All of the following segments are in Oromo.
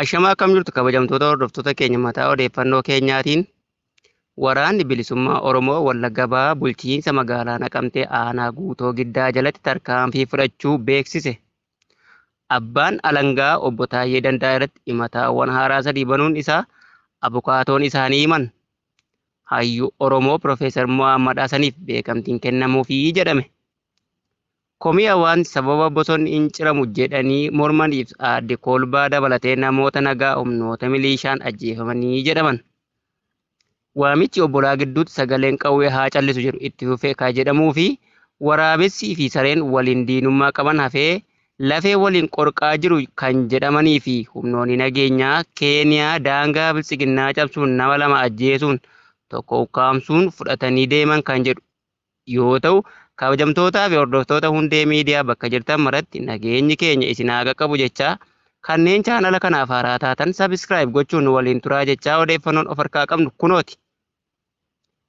Ashamaa, akkam jirtu kabajamtoota hordoftoota keenya? Mataa odeeffannoo keenyaatiin, Waraanni Bilisummaa Oromoo Wallagga Bahaa bulchiinsa magaalaa Naqamtee aanaa Guutoo Giddaa jalatti tarkaanfii fudhachuu beeksise. Abbaan Alangaa Obbo Taayyee Danda'aa irratti himataawwan haaraa sadii banuun isaa abukaatoon isaanii himan. Hayyuu Oromoo Piroofeesar Mohammad Hasaniif beekamtiin kennamuufii jedhame. Komii hawaasni sababa bosonni hin ciramu jedhanii mormaniif Aadde Kolbaa dabalatee namoota nagaa humnoota milishaan ajjeefamanii jedhaman. Waamichi obbolaa gidduutti sagaleen qawwee haa callisu jedhu itti fufee kan jedhamuu fi waraabessii fi sareen waliin diinummaa qaban hafee lafee waliin qorqaa jiru kan jedhamanii fi humnoonni nageenyaa Keeniyaa daangaa biltsiginnaa cabsuun nama lama ajjeesuun tokko ukkaamsuun fudhatanii deeman kan jedhu yoo ta'u, kabajamtootaa fi hordoftoota Hundee Miidiyaa bakka jirtan maratti nageenyi keenya isin haa qaqqabu jechaa, kanneen chaanala kanaaf haaraa taatan subscribe gochuun nu waliin turaa jechaa, odeeffannoon of harkaa qabnu kunooti.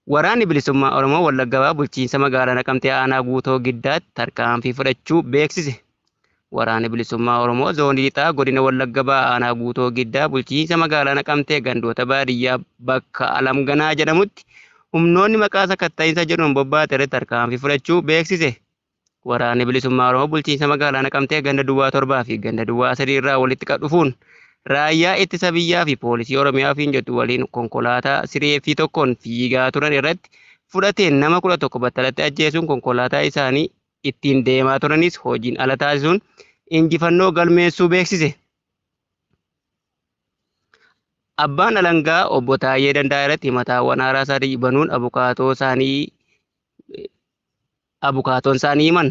Waraanni Bilisummaa Oromoo Wallagga Bahaa bulchiinsa magaalaa Naqamtee aanaa Guutoo Giddaatti tarkaanfii fudhachuu beeksise. Waraanni Bilisummaa Oromoo Zoonii Lixaa godina Wallagga Bahaa aanaa Guutoo Giddaa bulchiinsa magaalaa Naqamtee gandoota baadiyyaa bakka Alamganaa jedhamutti humnoonni maqaa sakatta'iinsa jedhuun bobbaate irratti tarkaanfii fudhachuu beeksise. Waraanni Bilisummaa Oromoo bulchiinsa magaalaa Naqamtee ganda Duwwaa 7 fi ganda Duwwaa 3 irraa walitti dhufuun raayyaa ittisa biyyaa fi poolisii Oromiyaa ofiin jettu waliin konkolaataa sireeffii tokkoon fiigaa turan irratti fudhateen nama 11 battalatti ajjeesuun, konkolaataa isaanii ittiin deemaa turanis hojiin ala taasisuun injifannoo galmeessuu beeksise. Abbaan Alangaa Obbo Taayyee Danda'aa irratti himataawwan haaraa sadii banuun abukaatoon isaanii himan.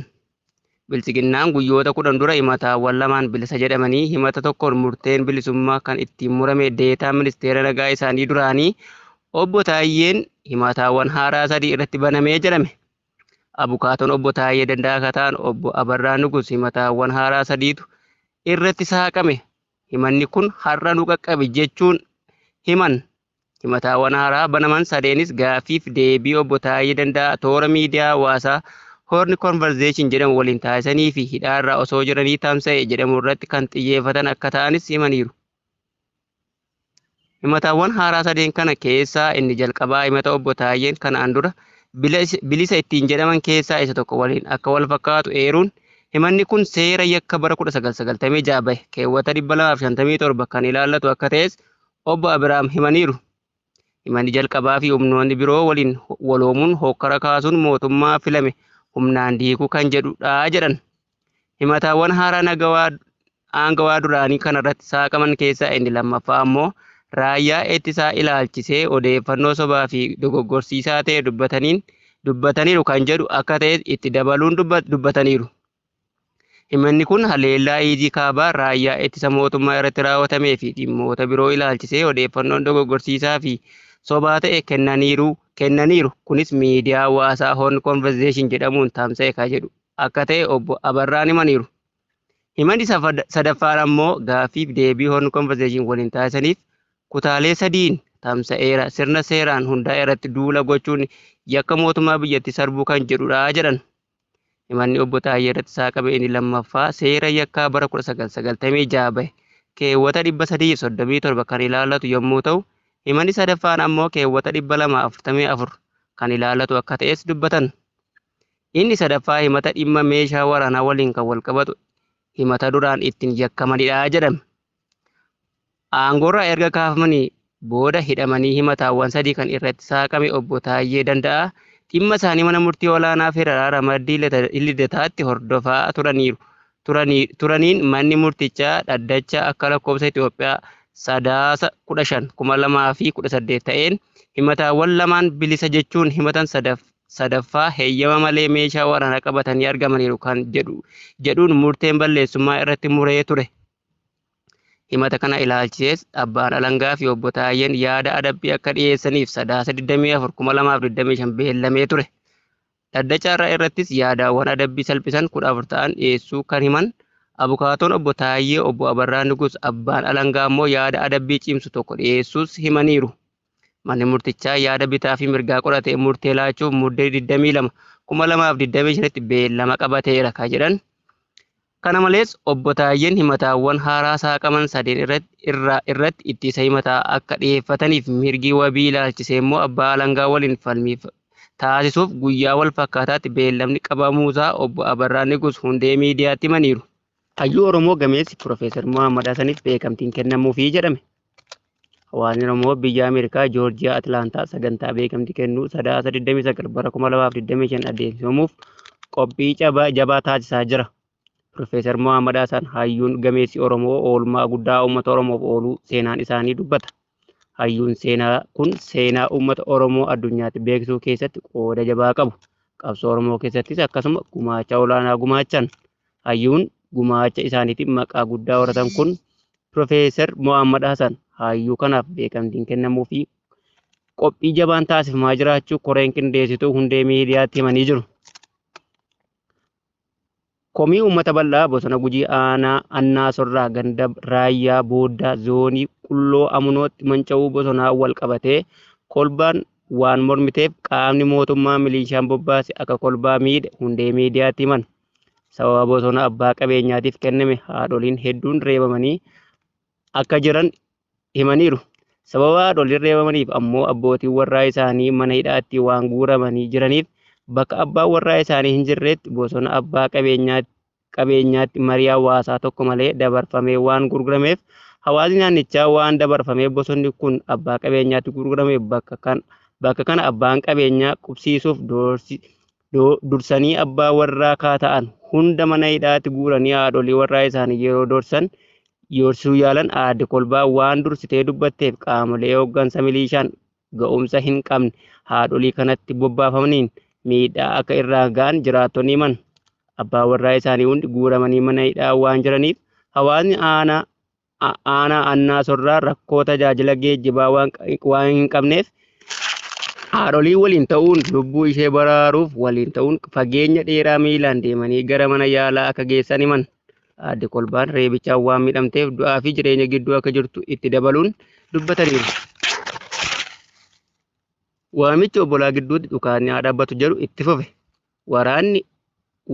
Biltsiginnaan guyyoota 10 dura himataawwan lamaan bilisa jedhamanii himata tokkoon murteen bilisummaa kan ittiin murame deetaa ministeera nagaa isaanii duraanii Obbo Taayyeen himataawwan haaraa sadii irratti banamee jedhame. Abukaatoon Obbo Taayyee Danda'aa kan ta'an Obbo Abarraa Nugus himataawwan haaraa sadiitu irratti saaqame. Himanni kun har'a nu qaqqabe jechuun himan. Himataawwan haaraa banaman sadeenis gaaffiif deebii Obbo Taayyee Danda'aa toora miidiyaa hawaasaa Horn Conversation jedhamu waliin taasisanii fi hidhaarraa osoo jiranii tamsa'e jedhamu irratti kan xiyyeeffatan akka ta'anis himaniiru. Himataawwan haaraa sadeen kana keessaa inni jalqabaa himata Obbo Taayyeen kanaan dura bilisa ittiin jedhaman keessaa isa tokko waliin akka wal fakkaatu eeruun, himanni kun seera yakka bara 1996 bahe keewwata 257 kan ilaallatu akka ta'es Obbo Abiraam himaniiru. Himanni jalqabaa fi humnoonni biroo waliin waloomuun hokkara kaasuun mootummaa filame humnaan diiguu kan jedhudha jedhan. Himataawwan haaraa nagawaa aangawaa duraanii kanarratti saaqaman keessaa inni lammaffaa ammoo raayyaa ittisaa ilaalchisee odeeffannoo sobaa fi dogoggorsiisaa ta'e dubbataniiru kan jedhu akka ta'e itti dabaluun dubbataniiru. Himanni kun haleellaa Iizii Kaabaa raayyaa ittisa mootummaa irratti raawwatamee fi dhimmoota biroo ilaalchisee odeeffannoon dogoggorsiisaa fi sobaa ta'e kennaniiru. Kunis miidiyaa hawaasaa Horn Conversation jedhamuun tamsa'e kan jedhu akka ta'e Obbo Abarraan himaniiru. Himanni sadaffaan ammoo gaaffiif deebii Horn Conversation waliin taasisaniif kutaalee sadiin tamsa'eera, sirna seeraan hundaa'e irratti duula gochuun yakka mootummaa biyyattii sarbuu kan jedhudha jedhan. Himanni Obbo Taayyee irratti saaqame inni lammaffaa seera yakkaa bara 1996 bahe keewwata 337 kan ilaallatu yommuu ta'u, himanni sadaffaan ammoo keewwata 244 kan ilaallatu akka ta'es dubbatan. Inni sadaffaa himata dhimma meeshaa waraanaa waliin kan walqabatu himata duraan ittiin yakkamanidha jedhame. Aangoorraa erga kaafamanii booda hidhamanii himataawwan sadii kan irratti saaqame Obbo Taayyee Danda'aa dhimma isaanii mana murtii olaanaa federaalaa ramaddii Lidataatti hordofaa turaniiru. Turaniin manni murtichaa dhaddacha akka lakkoofsa Itoophiyaa Sadaasa 15 2018 ta'een himataawwan lamaan bilisa jechuun himatan sadaffaa heeyyama malee meeshaa waraanaa qabatanii argamaniiru kan jedhuun murteen balleessummaa irratti muree ture. Himata kana ilaalchisees abbaan alangaa fi Obbo Taayyeen yaada adabbii akka dhiyeessaniif Sadaasa 24 2025 beellamee ture. Dhaddacha har'aa irrattis yaadaawwan adabbii salphisan 14 ta'an dhiyeessuu kan himan abukaatoon Obbo Taayyee Obbo Abarraa Nugus, abbaan alangaa ammoo yaada adabbii cimsu tokko dhiyeessuus himaniiru. Manni murtichaa yaada bitaa fi mirgaa qoratee murtee laachuuf Muddee 22 2025tti beellama qabateera kan jedhan. Kana malees Obbo Taayyeen himataawwan haaraa saaqaman sadeen irratti ittisa himataa akka dhiyeeffataniif mirgi wabii ilaalchisee immoo abbaa alangaa waliin falmii taasisuuf guyyaa wal fakkaataatti beellamni qabamuusaa Obbo Abarraa Nigus Hundee Miidiyaatti himaniiru. Hayyuu Oromoo gameessi Piroofeesar Muhammad Hasaniif beekamtiin kennamuufii jedhame. Hawaasni Oromoo biyya Ameerikaa Joorjiyaa Atilaantaa sagantaa beekamtii kennuu Sadaasa 29 bara 2025 adeemsifamuuf qophii jabaa taasisaa jira. Piroofeesar Muhammad Hasan hayyuun gameessi Oromoo oolmaa guddaa uummata Oromoof ooluu seenaan isaanii dubbata. Hayyuun seenaa kun seenaa uummata Oromoo addunyaatti beeksisuu keessatti qooda jabaa qabu. Qabsoo Oromoo keessattis akkasuma gumaacha olaanaa gumaachan. Hayyuun gumaacha isaaniitiin maqaa guddaa horatan kun Piroofeesar Muhammad Hasan hayyuu kanaaf beekamtiin kennamuu fi qophii jabaan taasifamaa jiraachuu koreen qindeessituu Hundee Miidiyaatti himanii jiru. Komii uummata bal'aa bosona Gujii aanaa Annaa Sorraa ganda Raayyaa Booddaa zoonii Qulloo Amunootti manca'uu bosonaa wal qabatee kolbaan waan mormiteef qaamni mootummaa milishaan bobbaase akka kolbaa miidhe Hundee Miidiyaatti himan. Sababa bosona abbaa qabeenyaatiif kenname haadholiin hedduun reebamanii akka jiran himaniiru. Sababa haadholiin reebamaniif ammoo abbootiin warraa isaanii mana hidhaatti waan guuramanii jiraniif bakka abbaan warraa isaanii hin jirretti bosona abbaa qabeenyaatti marii hawaasaa tokko malee dabarfamee waan gurgurameef hawaasni naannichaa waan dabarfamee bosonni kun abbaa qabeenyaatti gurgurameef bakka kana abbaan qabeenyaa qubsiisuuf dursanii abbaa warraa kaata'an hunda mana hidhaatti guuranii haadholii warraa isaanii yeroo dorsan yoorsuu yaalan aadde kolbaa waan dursitee dubbatteef qaamolee hooggansa milishaan ga'umsa hin qabne haadholii kanatti bobbaafamaniin miidhaa akka irraa ga'an jiraattonni himan. Abbaa warraa isaanii hundi guuramanii mana hidhaa waan jiraniif hawaasni aanaa Annaa Sorraa rakkoo tajaajila geejjibaa waan hin qabneef haadholii waliin ta'uun lubbuu ishee baraaruuf waliin ta'uun fageenya dheeraa miilaan deemanii gara mana yaalaa akka geessan himan. Aadde Kolbaan reebichaan waan miidhamteef du'aa fi jireenya gidduu akka jirtu itti dabaluun dubbataniiru. Waamichi obbolaa gidduutti dhukaasni haa dhaabbatu jedhu itti fufe. Waraanni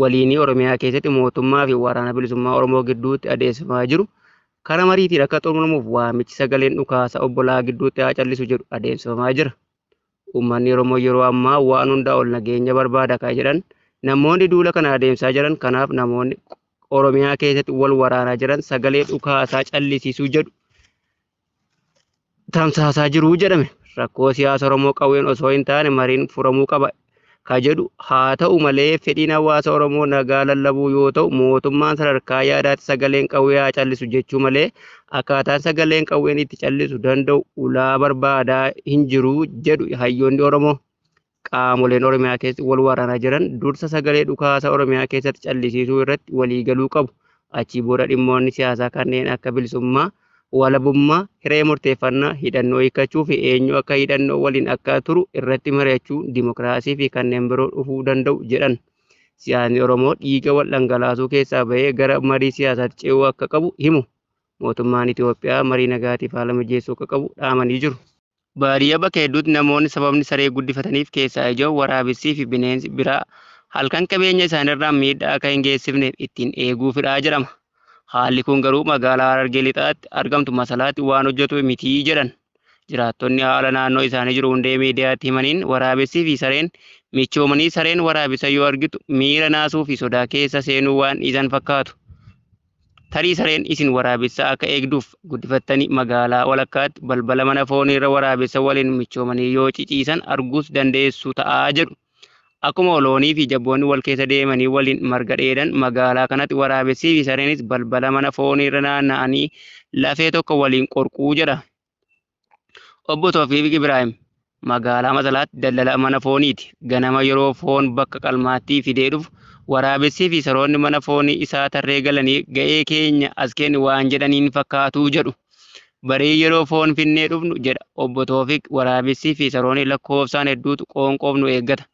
waliinii Oromiyaa keessatti mootummaa fi waraana bilisummaa Oromoo gidduutti adeemsifamaa jiru karaa mariitiin akka xumuramuuf waamichi sagaleen dhukaasa obbolaa gidduutti haa callisu jedhu adeemsifamaa jira. Uummanni Oromoo yeroo ammaa waan hundaa ol nageenya barbaada kan jedhan namoonni duula kana adeemsaa jiran, kanaaf namoonni Oromiyaa keessatti wal waraanaa jiran sagalee dhukaasaa callisiisuu jedhu tamsaasaa jiru jedhame. Rakkoo siyaasa Oromoo qawween osoo hin taane mariin furamuu qaba ka jedhu haa ta'u malee fedhiin hawaasa Oromoo nagaa lallabuu yoo ta'u mootummaan sadarkaa yaadaatti sagaleen qawwee haa callisu jechuu malee akkaataan sagaleen qawween itti callisu danda'u ulaa barbaadaa hin jiru jedhu hayyoonni Oromoo. Qaamoleen Oromiyaa keessatti wal waraanaa jiran dursa sagalee dhukaasa Oromiyaa keessatti callisiisuu irratti waliigaluu qabu. Achii booda dhimmoonni siyaasaa kanneen akka bilisummaa, walabummaa, hiree murteeffannaa, hidhannoo hiikkachuu fi eenyu akka hidhannoo waliin akka turu irratti mari'achuu, dimokiraasii fi kanneen biroo dhufuu danda'u jedhan. Siyaasni Oromoo dhiiga wal dhangalaasuu keessaa bahee gara marii siyaasaatti ce'uu akka qabu himu. Mootummaan Itoophiyaa marii nagaatiif haala mijeessuu akka qabu dhaamanii jiru. Baadiyyaa bakka hedduutti namoonni sababni saree guddifataniif keessaa ijoo waraabessii fi bineensi biraa halkan qabeenya isaaniirraa miidhaa akka hin geessifneef ittiin eeguufidha jedhama. Haalli kun garuu magaalaa Harargee Lixaatti argamtu Masalaatti waan hojjetu mitii jedhan. Jiraattonni haala naannoo isaanii jiru Hundee Miidiyaatti himaniin waraabessii fi sareen michoomanii sareen waraabessa yoo argitu miira naasuu fi sodaa keessa seenuu waan dhiisan fakkaatu. Tarii sareen isin waraabessa akka eegduuf guddifattanii magaalaa walakkaatti balbala mana fooniirra waraabessa waliin michoomanii yoo ciciisan arguus dandeessu ta'aa jedhu. Akkuma loonii fi jabboonni wal keessa deemanii waliin marga dheedan magaalaa kanatti waraabessii fi sareenis balbala mana fooniirra naanna'anii lafee tokko waliin qorquu jedha. Obbo Toofiq Ibraahim magaalaa Masalaatti daldala mana fooniiti. Ganama yeroo foon bakka qalmaatti fidee dhufu waraabessii fi saroonni mana foonii isaa tarree galanii ga'ee keenya as kenni waan jedhaniin fakkaatuu jedhu. Barii yeroo foon finnee dhufnu jedha Obbo Toofiq, waraabessii fi saroonni lakkoofsaan hedduutu qoonqoof nu eeggata.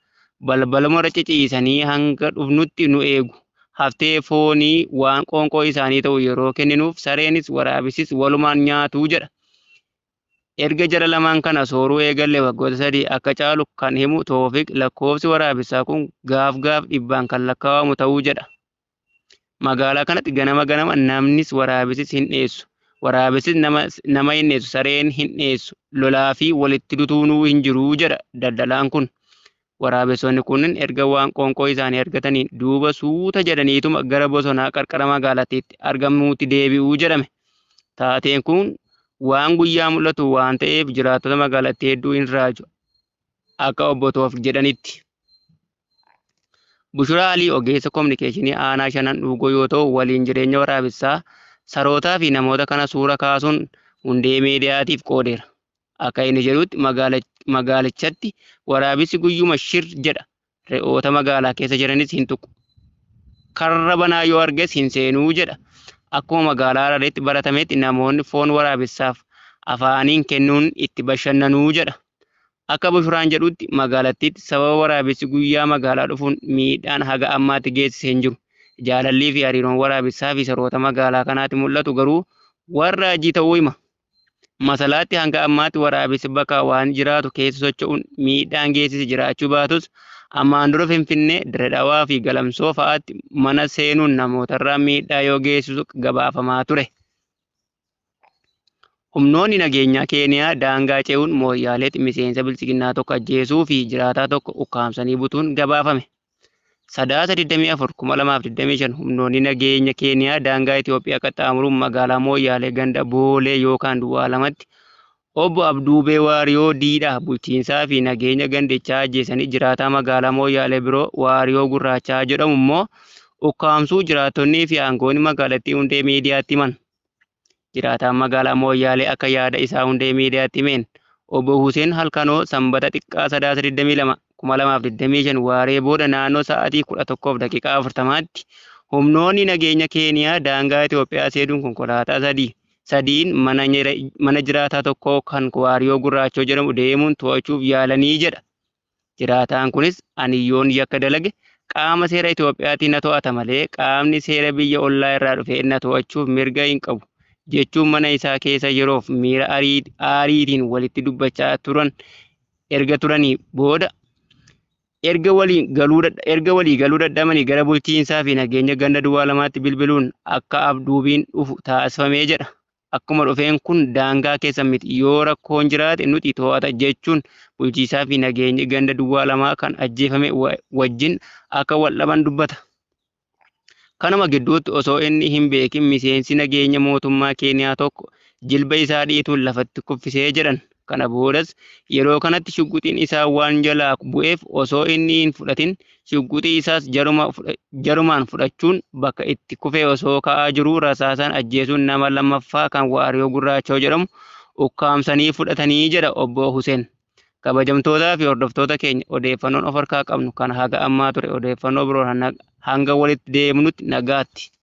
Balbaluma ciciisanii hanga dhufnutti nu eegu. Haftee foonii waan qoonqoo isaanii ta'u yeroo kenninuuf sareenis waraabessis walumaan nyaatuu jedha. Erga jara lamaan kana sooruu eegalle waggoota 3 akka caalu kan himu Toofiq, lakkoofsi waraabessaa kun gaaf gaaf dhibbaan kan lakkaa'amu ta'uu jedha. Magaalaa kanatti ganama ganama namnis waraabessis hin dheessu. Waraabessis nama hin dheessu, sareen hin dheessu, lolaa fi walitti dutuunuu hin jiru jedha daldalaan kun. Waraabessoonni kunneen erga waan qoonqoo isaanii argataniin duuba suuta jedhaniituma gara bosonaa qarqara magaalattiitti argamuutti deebi'uu jedhame. Taateen kun waan guyyaa mul'atu waan ta'eef jiraattota magaalattii hedduu hin raaju akka obbo Toofiq jedhanitti. Bushuraa Alii ogeessa kominikeeshinii aanaa shanan dhuugoo yoo ta'u waliin jireenya waraabessaa sarootaa fi namoota kana suura kaasuun hundee miidiyaatiif qoodeera. Akka inni jedhutti magaalichatti waraabessi guyyuma shir jedha. Re'oota magaalaa keessa jiranis hin tuqu. Karra banaa yoo arges hin seenuu jedha. Akkuma magaalaa Harareetti baratametti namoonni foon waraabessaaf afaaniin kennuun itti bashannanuu jedha. Akka Bushuraan jedhutti magaalattiitti sababa waraabessi guyyaa magaalaa dhufuun miidhaan haga ammaatti geessise hin jiru. Jaalallii fi hariiroon waraabessaa fi saroota magaalaa kanaatti mul'atu garuu warra hajii ta'uu hima. Masalaatti hanga ammaatti waraabessi bakka waan jiraatu keessa socho'uun miidhaan geessise jiraachuu baatus ammaan dura Finfinnee, Dirre Dhawaa fi Galamsoo fa'aatti mana seenuun namootarraa miidhaa yoo geessisu gabaafamaa ture. Humnoonni nageenyaa Keeniyaa daangaa ce'uun Mooyyaaleetti miseensa bilchiginnaa tokko ajjeesuu fi jiraataa tokko ukkaamsanii butuun gabaafame. Sadaasa 24, 2025 humnoonni nageenya Keeniyaa daangaa Itoophiyaa qaxxaamuruun magaalaa Mooyyaalee ganda Boolee yookaan Duwwaa lamatti obbo Abduubee Waariyoo Diidhaa bulchiinsaa fi nageenya gandichaa ajjeesanii jiraataa magaalaa Mooyyaalee biroo Waariyoo Gurraachaa jedhamu immoo ukkaamsuu jiraattonnii fi aangoonni magaalattii hundee miidiyaatti himan. Jiraataan magaalaa Mooyyaalee akka yaada isaa hundee miidiyaatti himeen obbo Huseen Halkanoo sanbata xiqqaa sadaasa 22, 2025 waaree booda naannoo sa'aatii 11:40tti humnoonni nageenya Keeniyaa daangaa Itoophiyaa seenuun konkolaataa sadiin mana jiraataa tokkoo kan Waariyoo Gurraachoo jedhamu deemuun to'achuuf yaalanii jedha. Jiraataan kunis ani yoon yakka dalage qaama seera Itoophiyaatiin na to'ata malee qaamni seera biyya ollaa irraa dhufee na to'achuuf mirga hin qabu jechuun mana isaa keessa yeroof miira aariitiin walitti dubbachaa turan erga turanii booda erga walii galuu dadhabanii gara bulchiinsaa fi nageenya ganda duwwaa lamaatti bilbiluun akka abduubiin dhufu taasifamee jedha. Akkuma dhufeen kun daangaa keessa miti yoo rakkoon jiraate nuti to'ata jechuun bulchiisaa fi nageenyi ganda duwwaa lamaa kan ajjeefame wajjin akka wal dhaban dubbata. Kanuma gidduutti osoo inni hin beekin miseensi nageenya mootummaa Keeniyaa tokko jilba isaa dhiituun lafatti kuffisee jedhan. Kana boodas yeroo kanatti shugguxiin isaa waan jalaa bu'eef osoo inni hin fudhatin shugguxii isaas jarumaan fudhachuun bakka itti kufee osoo ka'aa jiruu rasaasaan ajjeesuun nama lammaffaa kan Waariyoo Gurraachoo jedhamu ukkaamsanii fudhatanii jedha obbo Huseen. Kabajamtootaa fi hordoftoota keenya odeeffannoon of harkaa qabnu kan haga ammaa ture odeeffannoo biroon hanga walitti deemnutti nagaatti.